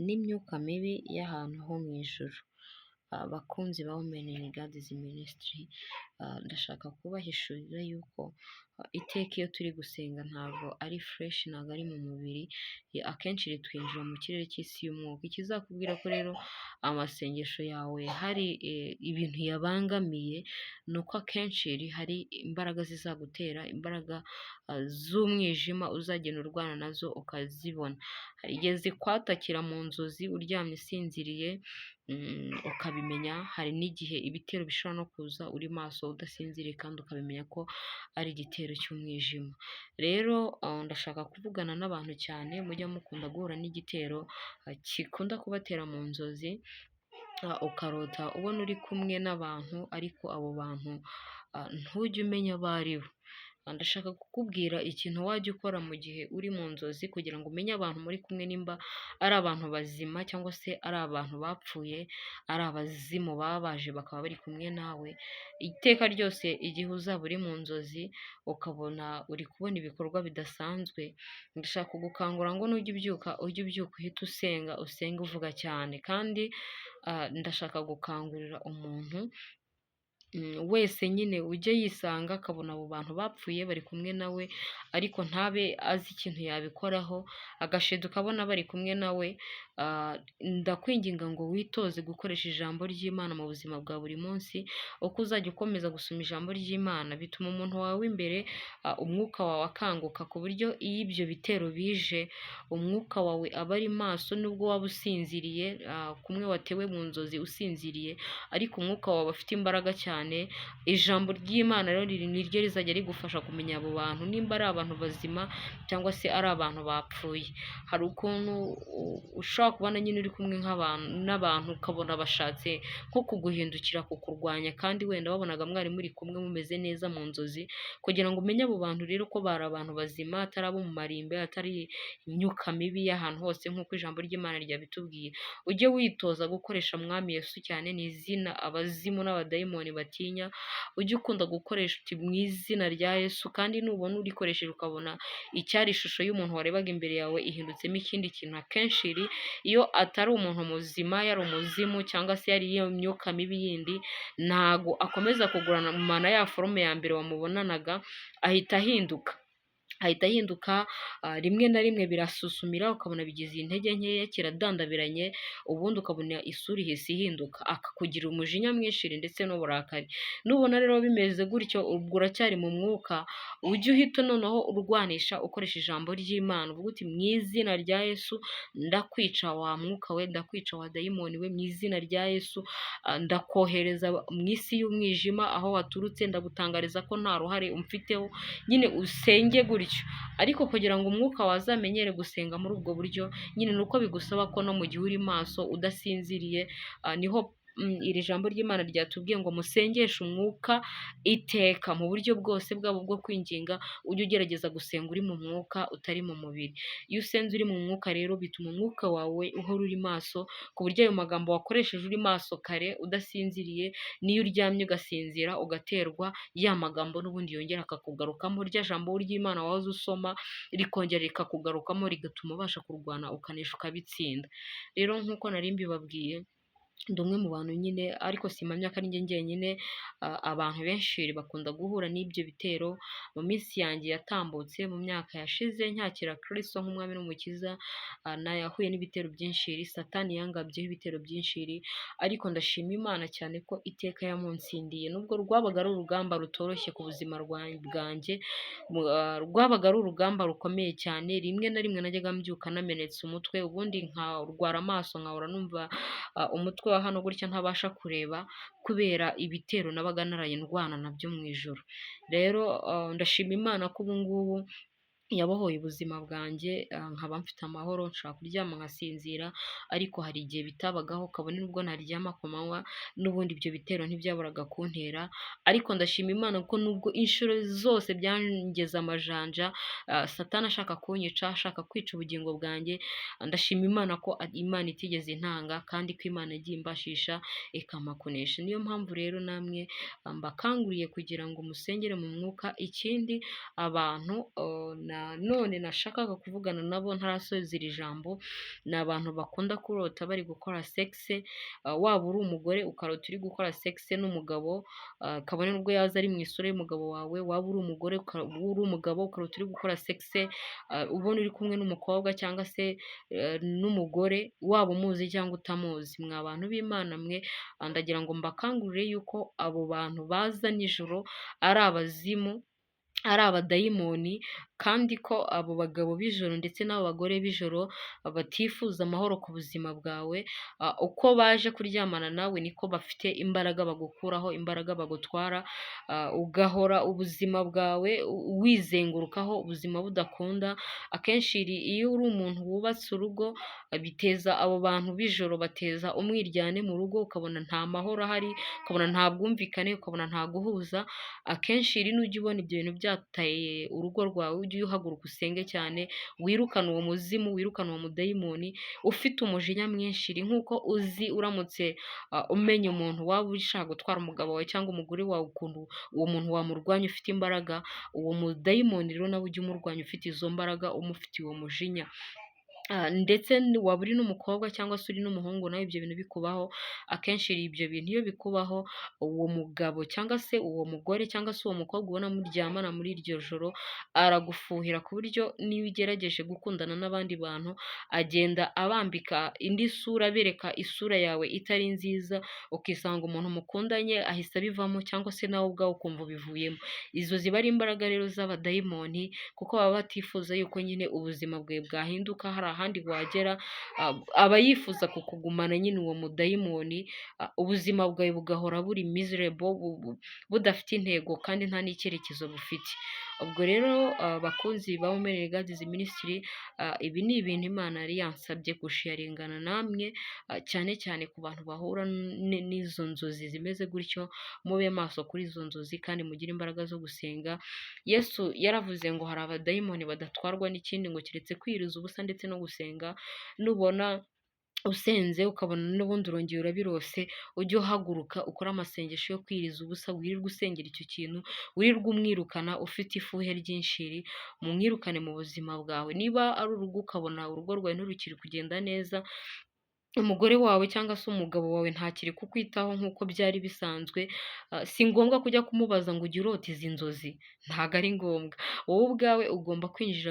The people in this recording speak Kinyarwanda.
n'imyuka mibi y'ahantu ho mu ijuru. Abakunzi ba Women in God's Ministry, ndashaka kubahishurira yuko iteka iyo turi gusenga ntabwo ari flesh, ntabwo ari mu mubiri, akenshi ritwinjira mu kirere cy'isi y'umwuka. Ikizakubwira ko rero amasengesho yawe hari ibintu yabangamiye, ni uko akenshi hari imbaraga zizagutera, imbaraga z'umwijima uzagenda urwana nazo ukazibona. Hari igihe zikwatakira mu nzozi uryamye usinziriye ukabimenya, hari n'igihe ibitero bishobora no kuza uri maso udasinziriye kandi ukabimenya ko ari igitero cy'umwijima. Rero ndashaka kuvugana n'abantu cyane mujya mukunda guhura n'igitero gikunda kubatera mu nzozi, ukarota ubona uri kumwe n'abantu ariko abo bantu ntujye umenya abo ari bo. Ndashaka kukubwira ikintu wajya ukora mu gihe uri mu nzozi kugira ngo umenye abantu muri kumwe nimba ari abantu bazima cyangwa se ari abantu bapfuye, ari abazimu baba baje bakaba bari kumwe nawe. Iteka ryose igihe uzaba uri mu nzozi ukabona uri kubona ibikorwa bidasanzwe, ndashaka kugukangura ngo nujya ubyuka ujye ubyuka uhite usenga, usenge uvuga cyane. Kandi ndashaka gukangurira umuntu wese nyine ujye yisanga akabona abo bantu bapfuye bari kumwe nawe, ariko ntabe azi ikintu yabikoraho, agashiduka abona bari kumwe nawe, ndakwinginga ngo witoze gukoresha ijambo ry'Imana mu buzima bwa buri munsi, uko uzajya ukomeza gusoma ijambo ry'Imana bituma umuntu wawe w'imbere, umwuka wawe akanguka ku buryo iyo ibyo bitero bije, umwuka wawe aba ari maso nubwo waba usinziriye, kumwe watewe mu nzozi usinziriye, ariko umwuka wawe afite imbaraga cyane. Ijambo ry'Imana rero ni ryo rizajya rigufasha kumenya abo bantu nimba ari abantu bazima cyangwa se ari abantu bapfuye. Hari ukuntu ushobora kubona nyine uri kumwe n'abantu ukabona bashatse nko kuguhindukira kukurwanya kandi wenda wabonaga mwari muri kumwe mumeze neza mu nzozi, kugira ngo umenye abo bantu rero ko bari abantu bazima, atari abo mu marimbi, atari imyuka mibi y'ahantu hose nk'uko ijambo ry'Imana ryabitubwiye. Ujye witoza gukoresha Mwami Yesu cyane, ni izina abazimu n'abadayimoni batinya, ujye ukunda gukoresha uti mu izina rya Yesu, kandi nubona urikoresheje ukabona icyari ishusho y'umuntu warebaga imbere yawe ihindutsemo ikindi kintu, akenshi iri iyo atari umuntu muzima yari umuzimu cyangwa se yari iyo myuka mibi yindi, ntago akomeza kugumana ya forme ya mbere wamubonanaga, ahita ahinduka. Ahita ahinduka, rimwe na rimwe birasusumira ukabona bigize intege nkeya kiradandabiranye, ubundi ukabona isura ihise ihinduka, akakugira umujinya mwinshi ndetse n'uburakari. Nubona rero bimeze gutyo ubwo uracyari mu mwuka, ujye uhita noneho urwanisha ukoresha ijambo ry'Imana, uvuge uti mu izina rya Yesu ndakwica wa mwuka we, ndakwica wa dayimoni we, mu izina rya Yesu ndakohereza mu isi y'umwijima aho waturutse, ndagutangariza ko nta ruhare umfiteho, nyine usenge gutyo. Ariko kugira ngo umwuka wazamenyere gusenga muri ubwo buryo, nyine ni uko bigusaba ko no mu gihe uri maso udasinziriye, niho iri jambo ry'Imana ryatubwiye ngo musengeshe umwuka iteka mu buryo bwose bwaba ubwo kwinginga, ujye ugerageza gusenga uri mu mwuka utari mu mubiri. Iyo usenze uri mu mwuka rero bituma umwuka wawe uhora uri maso, ku buryo ayo magambo wakoresheje uri maso kare udasinziriye, n'iyo uryamye ugasinzira ugaterwa, ya magambo n'ubundi yongera akakugarukamo, rya jambo ry'Imana wahoze usoma rikongera rikakugarukamo, rigatuma ubasha kurwana ukanesha ukabitsinda. Rero nk'uko nari mbibabwiye, ndi umwe mu bantu nyine ariko simpamya ko ari njye njyenyine, abantu benshi bakunda guhura n'ibyo bitero. Mu minsi yanjye yatambutse, mu myaka yashize nyakira Kristo nk'umwami n'umukiza, nahuye n'ibitero byinshi, Satani yangabyeho ibitero byinshi, ariko ndashima Imana cyane ko iteka yamunsindiye. Nubwo rwabaga ari urugamba rutoroshye ku buzima bwanjye, rwabaga ari urugamba rukomeye cyane, rimwe na rimwe najyaga mbyuka namenetse umutwe, ubundi nkarwara amaso nkahora numva umutwe wa hano gutya ntabasha kureba, kubera ibitero nabaga naraye ndwana nabyo mu ijoro. Rero ndashima Imana ko ubu ngubu yabohoye ubuzima bwanjye, nkaba mfite amahoro, nshobora kuryama nkasinzira, ariko hari igihe bitabagaho, kabone n'ubwo naryama ku manywa, n'ubundi ibyo bitero ntibyaburaga kuntera, ariko ndashima Imana ko nubwo inshuro zose byangeze amajanja, Satani ashaka kunyica, ashaka kwica ubugingo bwanjye, ndashima Imana ko Imana itigeze intanga, kandi ko Imana yagiye imbashisha ikampa kunesha. Niyo mpamvu rero namwe mbakanguriye kugira ngo musengere mu mwuka. Ikindi abantu Nanone nashakaga kuvugana nabo ntarasoza iri jambo, ni abantu bakunda kurota bari gukora sex, waba uri umugore ukarota uri gukora sex n'umugabo, kabone n'ubwo yaza ari mu isura y'umugabo wawe, waba uri umugore uri umugabo ukarota uri gukora sex, ubona uri kumwe n'umukobwa cyangwa se n'umugore, waba umuzi cyangwa utamuzi. Mwa bantu b'Imana mwe, ndagira ngo mbakangurire yuko abo bantu baza nijoro ari abazimu, ari abadayimoni, kandi ko abo bagabo b'ijoro ndetse n'abo bagore b'ijoro batifuza amahoro ku buzima bwawe, uko baje kuryamana nawe niko bafite imbaraga bagukuraho, imbaraga bagutwara, ugahora ubuzima bwawe wizengurukaho, ubuzima budakunda. Akenshi iyo uri umuntu wubatse urugo, biteza abo bantu b'ijoro bateza umwiryane mu rugo, ukabona nta mahoro ahari, ukabona nta bwumvikane, ukabona nta guhuza. Akenshi nujya ubona ibyo bintu byataye urugo rwawe, ujye uhaguruka usenge cyane, wirukane uwo muzimu, wirukane uwo mudayimoni ufite umujinya mwinshi. Nk'uko uzi uramutse umenya umuntu waba ushaka gutwara umugabo wawe cyangwa umugore wawe, ukuntu uwo muntu wamurwanya ufite imbaraga, uwo mudayimoni rero nawe ujye umurwanya ufite izo mbaraga, umufitiye uwo mujinya. Ndetse waba uri n'umukobwa cyangwa se uri n'umuhungu nawe ibyo bintu bikubaho, akenshi ibyo bintu iyo bikubaho, uwo mugabo cyangwa se uwo mugore cyangwa se uwo mukobwa ubona muryamana muri iryo joro, aragufuhira ku buryo n'iyo ugerageje gukundana n'abandi bantu, agenda abambika indi sura, abereka isura yawe itari nziza, ukisanga umuntu mukundanye ahise abivamo cyangwa se nawe ubwawe ukumva ubivuyemo. Izo ziba ari imbaraga rero z'abadayimoni, kuko baba batifuza yuko nyine ubuzima bwawe bwahinduka, hari ahandi wagera, aba yifuza kukugumana nyine uwo mudayimoni, ubuzima bwawe bugahora buri miserable, budafite intego kandi nta n'icyerekezo bufite. Ubwo rero bakunzi ba Women in God's Ministry, ibi ni ibintu Imana yari yansabye gusharingana namwe, cyane cyane ku bantu bahura n'izo nzozi zimeze gutyo, mube maso kuri izo nzozi kandi mugire imbaraga zo gusenga. Yesu yaravuze ngo hari abadayimoni badatwarwa n'ikindi ngo keretse kwiyiriza ubusa ndetse no gusenga. Nubona usenze ukabona n'ubundi urongeye urabirose, ujye uhaguruka ukore amasengesho yo kwiyiriza ubusa, wirirwe usengera icyo kintu, wirirwe umwirukana ufite ifuhe ryinshi, mumwirukane mu buzima bwawe. Niba ari urugo ukabona urugo rwawe ntirukiri kugenda neza, umugore wawe cyangwa se umugabo wawe ntakiri kukwitaho nk'uko byari bisanzwe, si ngombwa kujya kumubaza ngo ujye urota izi nzozi, ntabwo ari ngombwa. Wowe ubwawe ugomba kwinjira